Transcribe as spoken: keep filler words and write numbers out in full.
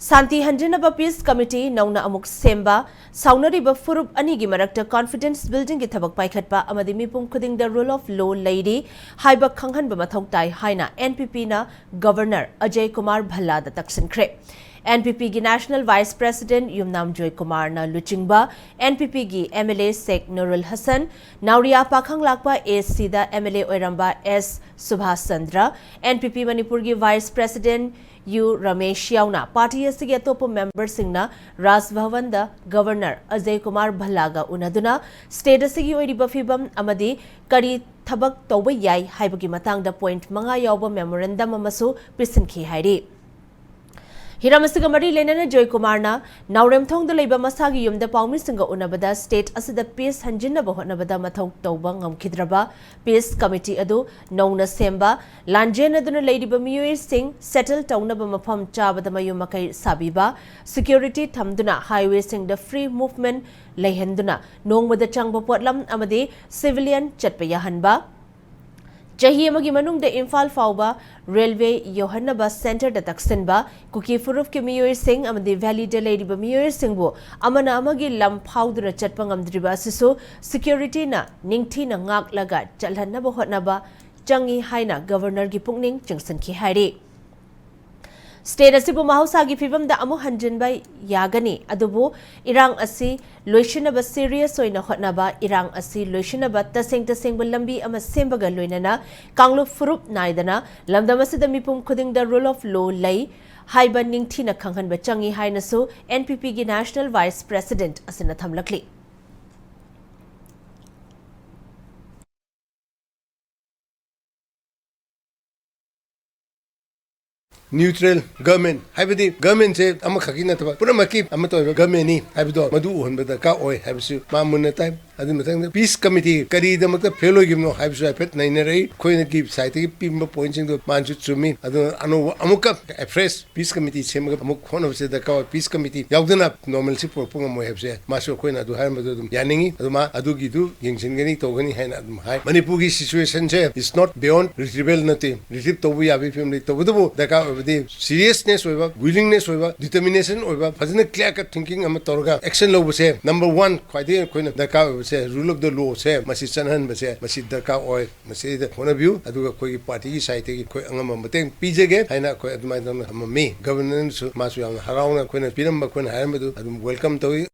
ꯁꯥꯟꯇꯤ ꯍꯟꯖꯤꯟꯅꯕ piece committee ꯅꯧꯅ ꯑꯃꯨꯛ ꯁꯦꯝꯕ, ꯁꯥꯎꯅꯔꯤꯕ ꯐꯨꯔꯨꯞ ꯑꯅꯤꯒꯤ ꯃꯔꯛꯇ ꯀꯣꯟꯐꯤꯗꯦꯟꯁ ꯕꯤꯜꯗꯤꯡꯒꯤ ꯊꯕꯛ ꯄꯥꯏꯈꯠꯄ ꯑꯃꯗꯤ ꯃꯤꯄꯨꯝ ꯈꯨꯗꯤꯡꯗ ꯔꯨꯜ ꯑꯣꯐ ꯂꯣ ꯂꯩꯔꯤ ꯍꯥꯏꯕ ꯈꯪꯍꯟꯕ ꯃꯊꯧ ꯇꯥꯏ ꯍꯥꯏꯅ N P P governor Ajay Kumar ꯚꯜꯂꯥꯗ ꯇꯛꯁꯤꯟꯈ꯭ꯔꯦ꯫ ꯑꯦꯟ ꯄꯤ ꯄꯤꯒꯤ national vice president Yumnam Joy ꯀꯨꯃꯥꯔꯅ ꯂꯨꯆꯤꯡꯕ ꯑꯦꯟ ꯄꯤ ꯄꯤꯒꯤ M L A Sheikh Nurul Hasan, ꯅꯥꯎꯔꯤꯌꯥ ꯄꯥꯈꯪ ꯂꯥꯛꯄ ꯑꯦ ꯁꯤꯗ ꯑꯦꯝ ꯑꯦꯜ ꯑꯦ ꯑꯣꯏꯔꯝꯕ ꯑꯦꯁ ꯁꯨꯚꯥꯁ ꯆꯟꯗ꯭ꯔ, ꯑꯦꯟ ꯄꯤ ꯄꯤ ꯃꯅꯤꯄꯨꯔꯒꯤ ꯚꯥꯏꯁ ꯄ꯭ꯔꯦꯁꯤꯗꯦꯟꯠ ꯌꯨ ꯔꯃꯦꯁ ꯌꯥꯎꯅ ꯄꯥꯔꯇꯤ ꯑꯁꯤꯒꯤ ꯑꯇꯣꯞꯄ ꯃꯦꯝꯕꯔꯁꯤꯡꯅ ꯔꯥꯖ ꯚꯕꯟꯗ ꯒꯕꯔꯅꯔ ꯑꯖꯌ ꯀꯨꯃꯥꯔ ꯚꯜꯂꯥꯒ ꯎꯅꯗꯨꯅ ꯁ꯭ꯇꯦꯠ ꯑꯁꯤꯒꯤ ꯑꯣꯏꯔꯤꯕ ꯐꯤꯕꯝ ꯑꯃꯗꯤ ꯀꯔꯤ ꯊꯕꯛ ꯇꯧꯕ ꯌꯥꯏ ꯍꯥꯏꯕꯒꯤ ꯃꯇꯥꯡꯗ ꯄꯣꯏꯟꯠ ꯃꯉꯥ ꯌꯥꯎꯕ ꯃꯦꯃꯣꯔꯦꯟꯗꯝ ꯑꯃꯁꯨ ꯄꯤꯁꯤꯟꯈꯤ ꯍꯥꯏꯔꯤ꯫ ꯍꯤꯔꯝ ꯑꯁꯤꯒ ꯃꯔꯤ ꯂꯩꯅꯅ ꯖꯣꯏ ꯀꯨꯃꯥꯔꯅ ꯅꯥꯎꯔꯦꯝꯊꯣꯡꯗ ꯂꯩꯕ ꯃꯁꯥꯒꯤ ꯌꯨꯝꯗ ꯄꯥꯎꯃꯤꯁꯤꯡꯒ ꯎꯅꯕꯗ ꯁ꯭ꯇꯦꯠ ꯑꯁꯤꯗ ꯄꯤꯁ ꯍꯟꯖꯤꯟꯅꯕ ꯍꯣꯠꯅꯕꯗ ꯃꯊꯧ ꯇꯧꯕ ꯉꯝꯈꯤꯗ꯭ꯔꯕ ꯄꯤꯁ ꯀꯃꯤꯇꯤ ꯑꯗꯨ ꯅꯧꯅ ꯁꯦꯝꯕ, ꯂꯥꯟꯖꯦꯟꯅꯗꯨꯅ ꯂꯩꯔꯤꯕ ꯃꯤꯑꯣꯏꯁꯤꯡ ꯁꯦꯇꯜ ꯇꯧꯅꯕ ꯃꯐꯝ ꯆꯥꯕꯗ ꯃꯌꯨꯝ ꯃꯀꯩ ꯁꯥꯕꯤꯕ, ꯁꯦꯀ꯭ꯌꯨꯔꯤꯇꯤ ꯊꯝꯗꯨꯅ ꯍꯥꯏꯋꯦꯁꯤꯡꯗ ꯐ꯭ꯔꯤ ꯃꯨꯚꯃꯦꯟꯠ ꯂꯩꯍꯟꯗꯨꯅ ꯅꯣꯡꯃꯗ ꯆꯪꯕ ꯄꯣꯠꯂꯝ ꯑꯃꯗꯤ ꯁꯤꯚꯤꯂꯤꯌꯟ ꯆꯠꯄ ꯌꯥꯍꯟꯕ, ꯆꯍꯤ ꯑꯃꯒꯤ ꯃꯅꯨꯡꯗ ꯏꯝꯐꯥꯜ ꯐꯥꯎꯕ ꯔꯦꯜꯋꯦ ꯌꯧꯍꯟꯅꯕ ꯁꯦꯟꯇꯔꯗ ꯇꯛꯁꯤꯟꯕ, ꯀꯨꯀꯤ ꯐꯨꯔꯨꯞꯀꯤ ꯃꯤꯑꯣꯏꯁꯤꯡ ꯑꯃꯗꯤ ꯚꯦꯂꯤꯗ ꯂꯩꯔꯤꯕ ꯃꯤꯑꯣꯏꯁꯤꯡꯕꯨ ꯑꯃꯅ ꯑꯃꯒꯤ ꯂꯝ ꯐꯥꯎꯗꯨꯅ ꯆꯠꯄ ꯉꯝꯗ꯭ꯔꯤꯕ ꯑꯁꯤꯁꯨ ꯁꯦꯀ꯭ꯌꯨꯔꯤꯇꯤꯅ ꯅꯤꯡꯊꯤꯅ ꯉꯥꯛꯂꯒ ꯆꯠꯍꯟꯅꯕ ꯍꯣꯠꯅꯕ ꯆꯪꯏ ꯍꯥꯏꯅ ꯒꯕꯔꯅꯔꯒꯤ ꯄꯨꯛꯅꯤꯡ ꯆꯤꯡꯁꯤꯟꯈꯤ ꯍꯥꯏꯔꯤ꯫ ꯁ꯭ꯇꯦꯠ ꯑꯁꯤꯕꯨ ꯃꯍꯧꯁꯥꯒꯤ ꯐꯤꯕꯝꯗ ꯑꯃꯨꯛ ꯍꯟꯖꯤꯟꯕ ꯌꯥꯒꯅꯤ, ꯑꯗꯨꯕꯨ ꯏꯔꯥꯡ ꯑꯁꯤ ꯂꯣꯏꯁꯤꯟꯅꯕ ꯁꯤꯔꯤꯌꯁ ꯑꯣꯏꯅ ꯍꯣꯠꯅꯕ, ꯏꯔꯥꯡ ꯑꯁꯤ ꯂꯣꯏꯁꯤꯟꯅꯕ ꯇꯁꯦꯡ ꯇꯁꯦꯡꯕ ꯂꯝꯕꯤ ꯑꯃ ꯁꯦꯝꯕꯒ ꯂꯣꯏꯅꯅ ꯀꯥꯡꯂꯨꯞ ꯐꯨꯔꯨꯞ ꯅꯥꯏꯗꯅ ꯂꯝꯗꯝ ꯑꯁꯤꯗ ꯃꯤꯄꯨꯝ ꯈꯨꯗꯤꯡꯗ ꯔꯨꯜ ꯑꯣꯐ ꯂꯣ ꯂꯩ ꯍꯥꯏꯕ ꯅꯤꯡꯊꯤꯅ ꯈꯪꯍꯟꯕ ꯆꯪꯏ ꯍꯥꯏꯅꯁꯨ ꯑꯦꯟ ꯄꯤ ꯄꯤꯒꯤ ꯅꯦꯁꯅꯦꯜ ꯚꯥꯏꯁ ꯄ꯭ꯔꯦꯁꯤꯗꯦꯟꯠ ꯑꯁꯤꯅ ꯊꯝꯂꯛꯂꯤ꯫ ꯅ꯭ꯌꯨꯇ꯭ꯔꯦꯜ ꯒꯚꯔꯟꯃꯦꯟꯠ ꯍꯥꯏꯕꯗꯤ ꯒꯚꯔꯟꯃꯦꯟꯠꯁꯦ ꯑꯃꯈꯛꯀꯤ ꯅꯠꯇꯕ ꯄꯨꯝꯅꯃꯛꯀꯤ ꯑꯃꯠꯇ ꯑꯣꯏꯕ ꯒꯚꯔꯟꯃꯦꯟꯠꯅꯤ ꯍꯥꯏꯕꯗꯣ ꯃꯗꯨ ꯎꯍꯟꯕ ꯗꯔꯀꯥꯔ ꯑꯣꯏ ꯍꯥꯏꯕꯁꯨ ꯃꯥ ꯃꯨꯟꯅ ꯇꯥꯏ꯫ ꯑꯗꯨꯒꯤ ꯃꯊꯪꯗ ꯄꯤꯁ ꯀꯃꯤꯇꯤ ꯀꯔꯤꯗꯃꯛꯇ ꯐꯦꯜ ꯑꯣꯏꯈꯤꯕꯅꯣ ꯍꯥꯏꯕꯁꯨ ꯍꯥꯏꯐꯦꯠ ꯅꯩꯅꯔꯛꯏ꯫ ꯑꯩꯈꯣꯏꯅꯒꯤ ꯁꯥꯏꯠꯇꯒꯤ ꯄꯤꯕ ꯄꯣꯏꯟꯁꯤꯡꯗꯣ ꯃꯥꯅꯁꯨ ꯆꯨꯝꯃꯤ꯫ ꯑꯗꯨꯅ ꯑꯅꯧꯕ ꯑꯃꯨꯛꯀ ꯑꯦ ꯐ꯭ꯔꯦꯁ ꯄꯤꯁ ꯀꯃꯤꯇꯤ ꯁꯦꯝꯃꯒ ꯑꯃꯨꯛ ꯍꯣꯠꯅꯕꯁꯦ ꯗꯔꯀꯥꯔ ꯑꯣꯏ꯫ ꯄꯤꯁ ꯀꯃꯤꯇꯤ ꯌꯥꯎꯗꯅ ꯅꯣꯔꯃꯦꯜꯁꯤ ꯄꯨꯔꯛꯄ ꯉꯝꯃꯣꯏ ꯍꯥꯏꯕꯁꯦ ꯃꯥꯁꯨ ꯑꯩꯈꯣꯏꯅ ꯑꯗꯨ ꯍꯥꯏꯔꯝꯕꯗꯣ ꯑꯗꯨꯝ ꯌꯥꯅꯤꯡꯉꯤ꯫ ꯑꯗꯨ ꯃꯥ ꯑꯗꯨꯒꯤꯗꯨ ꯌꯦꯡꯁꯤꯟꯒꯅꯤ, ꯇꯧꯒꯅꯤ ꯍꯥꯏꯅ ꯑꯗꯨꯝ ꯍꯥꯏ꯫ ꯃꯅꯤꯄꯨꯔꯒꯤ ꯁꯤꯆꯨꯋꯦꯁꯟꯁꯦ is not beyond retrieval ꯅꯠꯇꯦ, ꯔꯤꯇ꯭ꯔꯤꯞ ꯇꯧꯕ ꯌꯥꯕꯒꯤ ꯐꯤꯕꯝ ꯂꯩ꯫ ꯇꯧꯕꯇꯕꯨ ꯗꯔꯀꯥꯔ ꯑꯣꯏꯕꯗꯤ ꯁꯤꯔꯤꯌꯁꯅꯦꯁ ꯑꯣꯏꯕ, ꯋꯤꯂꯤꯡꯅꯦꯁ ꯑꯣꯏꯕ, ꯗꯤꯇꯔꯃꯤꯅꯦꯁꯟ ꯑꯣꯏꯕ, ꯐꯖꯅ ꯀ꯭ꯂꯤꯌꯥꯔ ꯀꯠ ꯊꯤꯡꯀꯤꯡ ꯑꯃ ꯇꯧꯔꯒ ꯑꯦꯛꯁꯟ ꯂꯧꯕꯁꯦ ꯅꯝꯕꯔ ꯋꯥꯟ ꯈ꯭ꯋꯥꯏꯗꯒꯤ ꯑꯩꯈꯣꯏꯅ ꯗꯔꯀꯥꯔ ꯑꯣꯏꯕꯁꯦ, ꯔꯨꯜ ꯑꯣꯐ ꯗ ꯂꯣꯁꯦ ꯃꯁꯤ ꯆꯠꯅꯍꯟꯕꯁꯦ ꯃꯁꯤ ꯗꯔꯀꯥꯔ ꯑꯣꯏ꯫ ꯃꯁꯤꯗ ꯍꯣꯠꯅꯕꯤꯌꯨ, ꯑꯗꯨꯒ ꯑꯩꯈꯣꯏꯒꯤ ꯄꯥꯔꯇꯤꯒꯤ ꯁꯥꯏꯠꯇꯒꯤ ꯑꯩꯈꯣꯏ ꯑꯉꯝꯕ ꯃꯇꯦꯡ ꯄꯤꯖꯒꯦ ꯍꯥꯏꯅ ꯑꯩꯈꯣꯏ ꯑꯗꯨꯃꯥꯏꯅ ꯇꯧꯅ ꯊꯝꯃꯝꯃꯤ꯫ ꯒꯕꯔꯅꯔꯁꯨ ꯃꯥꯁꯨ ꯌꯥꯝꯅ ꯍꯔꯥꯎꯅ ꯑꯩꯈꯣꯏꯅ ꯄꯤꯔꯝꯕ, ꯑꯩꯈꯣꯏꯅ ꯍꯥꯏꯔꯝꯕꯗꯨ ꯑꯗꯨꯝ ꯋꯦꯜꯀꯝ ꯇꯧꯏ꯫